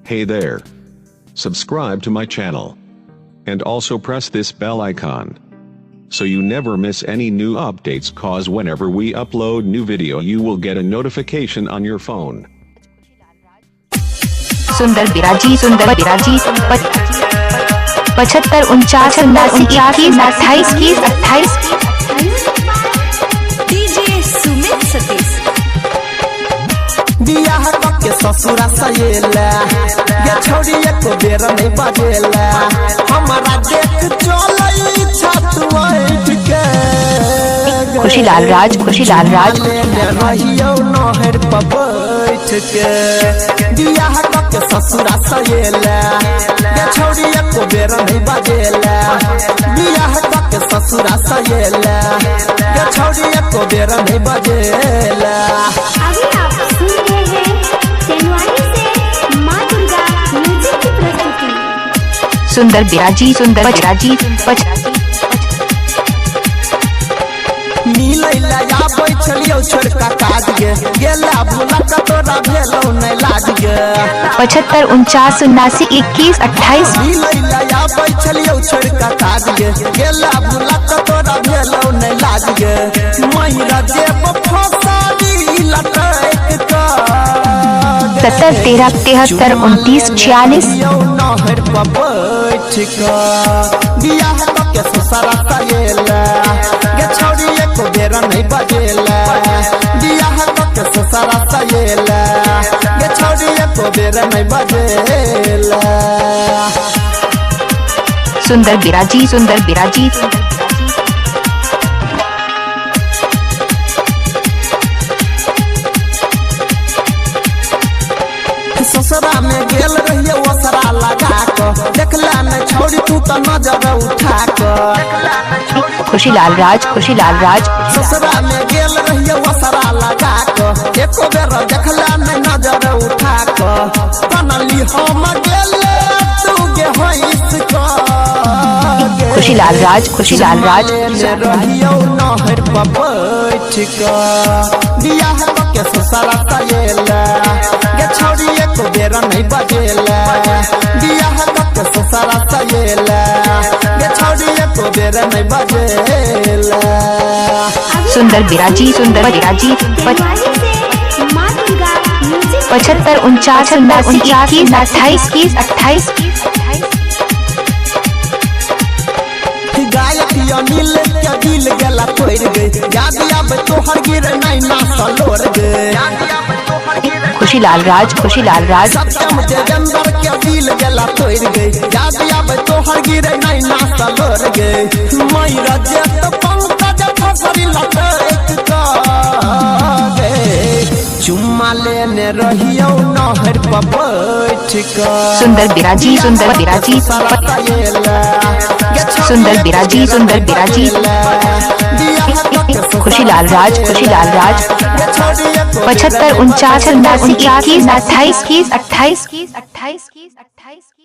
Hey there. Subscribe to my channel. And also press this bell icon. So you never miss any new updates, cause whenever we upload new video you will get a notification on your phone. Sundar Biraji Sundar Biraji 75 49 79 21 28 21 28। DJ Sumit Satish. बियाह के ससुरा सहेला ये छौड़ी एको बेर नहीं बजेला, हमारा देख चलै छतुआइठ के। खुशीलाल राज खुशीलाल राज लेने रहियौ नहर पर बैठ के। बियाह के ससुरा सहेला ये छौड़ी एको बेर नहीं बजेला, बियाह के ससुरा सहेला ये छौड़ी एको बेर नहीं बजेला। अभी आप सुन रहे हैं तेनवानी से माँ दुर्गा म्यूजिक की प्रस्तुति। सुंदर बिराजी सुंदर बिराजी मिलैला आबै छलियौ छोड़का काज गे, गेला भुला के तोरा भेलौ नहि लाज गे। 75 49 79 21 28। मिलैला आबै छलियौ छोड़का काज गे, गेला भुला के तोरा भेलौ नहि लाज गे। मैरा जेब फसारी लटैक क 70 13 73 29 46। नहर पर बैठ क बियाह के ससुरा सहेला गे छौड़ी एको बेर नहीं बजेला, बियाह के ससुरा सहेला गे छौड़ी एको बेर नहीं बजेला। सुंदर बिराजी सुंदर बिराजी ससुरा में गेल रहिए ओसरा लगा क, देखला न छौड़ी तू त नजर उठा क। खुशीलाल राज खुशीलाल राज ससुरा में गेल रहिए ओसरा लगा क, एको बेर देखला न नजर उठा क। बनली हम गेले तू गे होइस क। खुशीलाल राज खुशीलाल राज लेने रहियौ नहर पर बैठ क बियाह के ससुरा सहेला गे छौड़ी एको बेर नहीं बजेला, बियाह के ससुरा सहेला गे छौड़ी एको बेर नहीं बजेला। सुंदर बिराजी सुंदर बिराजी तेनवानी से माँ दुर्गा म्यूजिक 75 49 79 21 28 21 28। गायक अनिल के दिल गेला तोड़ गे, याद आबे तोहर गिर नैना सलोर गे। खुशीलाल राज खुशीलाल राज सत्यम देवेंद्र के दिल गेला तोड़ गे, याद आबे तोहर गिर नैना सलोर गे। मैरा जेत पंकज फसरी लटक क गे, चुम्मा लेने रहियौ नहर पर बैठ क। सुंदर बिराजी सुंदर बिराजी सुंदर बिराजी सुंदर बिराजी खुशीलाल राज खुशीलाल राज 75 49 79 21 28 21 28 28।